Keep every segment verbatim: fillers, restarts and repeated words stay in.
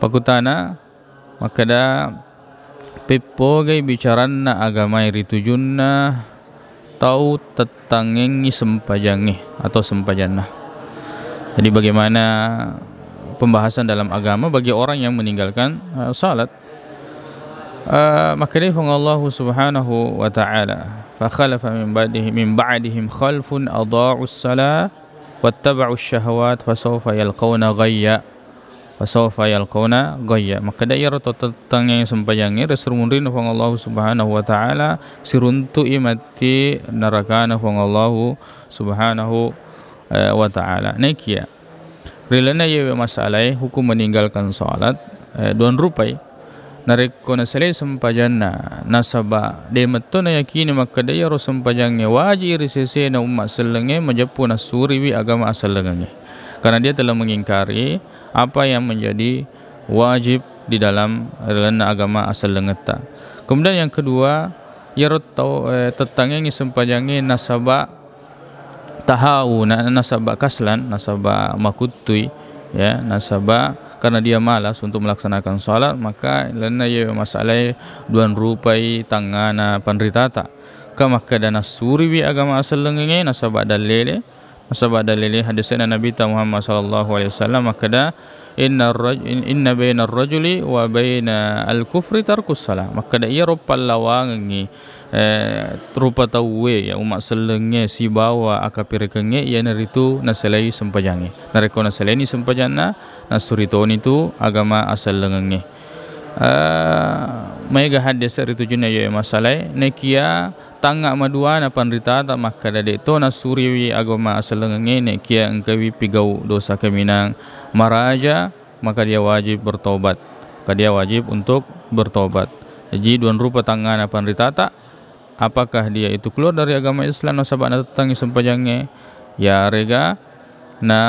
Pakkutana, makkeda, peppogai bicaranna agamae ri tujunna tau tettangengngi sempajangnge atau sempajanna. Jadi, bagaimana pembahasan dalam agama bagi orang yang meninggalkan, eh, salat? Eh, makkedai Puang Allahu Subhanahu wa Ta'ala, "Fa khalafa min ba'dihi, min ba'dihim khalfun adha'us salah wattaba'us syahawat fasawfa yalqauna ghayya." Fasawfa yalqauna ghayya. Makkeda iyaro to tettangnge sempajangnge, ri esso ri munrinna Puang Allahu Subhanahu wa Ta'ala, siruntu'i matti narakana Puang Allahu Subhanahu, eh, wa Ta'ala. Naikia ri lalenna iyewe masalae hukum meninggalkan salat, eh, duang rupai. Narekko nasalai sempajanna, nasaba de metto nayakini makkeda iyaro sempajangnge waji'i ri sesena umma sellengnge, majeppu nassuriwi agama asellengengnge. Karena dia telah mengingkari apa yang menjadi wajib di dalam, ri lalenna agama asellengetta. Kemudian yang kedua, iyaro tau, eh, tettangengngi sempajangnge nasaba tahawu, na-, nasaba kaslan, nasaba makuttui, ya, nasaba karena dia malas untuk melaksanakan salat, maka lalenna iye masalae duang rupai tangngana panritata. Ka makkeda nassuriwi agama asellengengnge nasaba dallele, nasaba dallele hadisena Nabita Muhammad sallallahu alaihi wasallam makkeda, "Inna raj-, in-, inna bainar rajuli wa baina al-kufri tarkus salah." Makkeda iyaro pallawangengngi, eh, rupa tauwe, ya, umma sellengnge sibawa akapirekengnge, iyanaritu nasalai sempajangnge. Narekko nasalaini sempajanna, nassuri toni tu agama asellengengnge. Eh, maega hadis ri tujunna iye masalae, nekia tangnga maduana panritata makkeda de to nassuriwi agama asellengengnge, nekia engkawi pigau dosa kaminang maraja, maka dia wajib bertobat. Maka dia wajib untuk bertobat. Jadi, duang rupa tangngana panritata, apakah dia itu keluar dari agama Islam nasaba natettangi sempajangnge, yarega na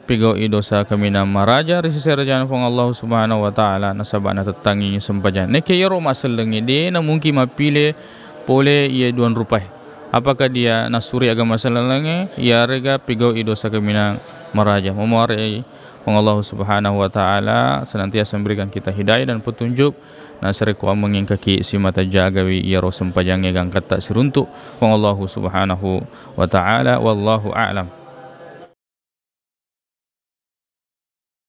pigau'i dosa kaminang maraja ri sese rajana Puang Allah Subhanahu wa Ta'ala nasaba natettangi sempajang. Nekke iyaro masellengnge de na mungkin mappile pole iye duang rupae. Apakah dia nassuri agama sellengnge, yarega pigau'i dosa kaminang maraja. Memuarai Puang Allah Subhanahu wa Ta'ala senantiasa memberikan kita hidayah dan petunjuk, nasarekko mengingkaki simata jagawi iyaro sempajangnge gangkatta siruntuk Puang Allah Subhanahu wa Ta'ala. Wallahu a'lam.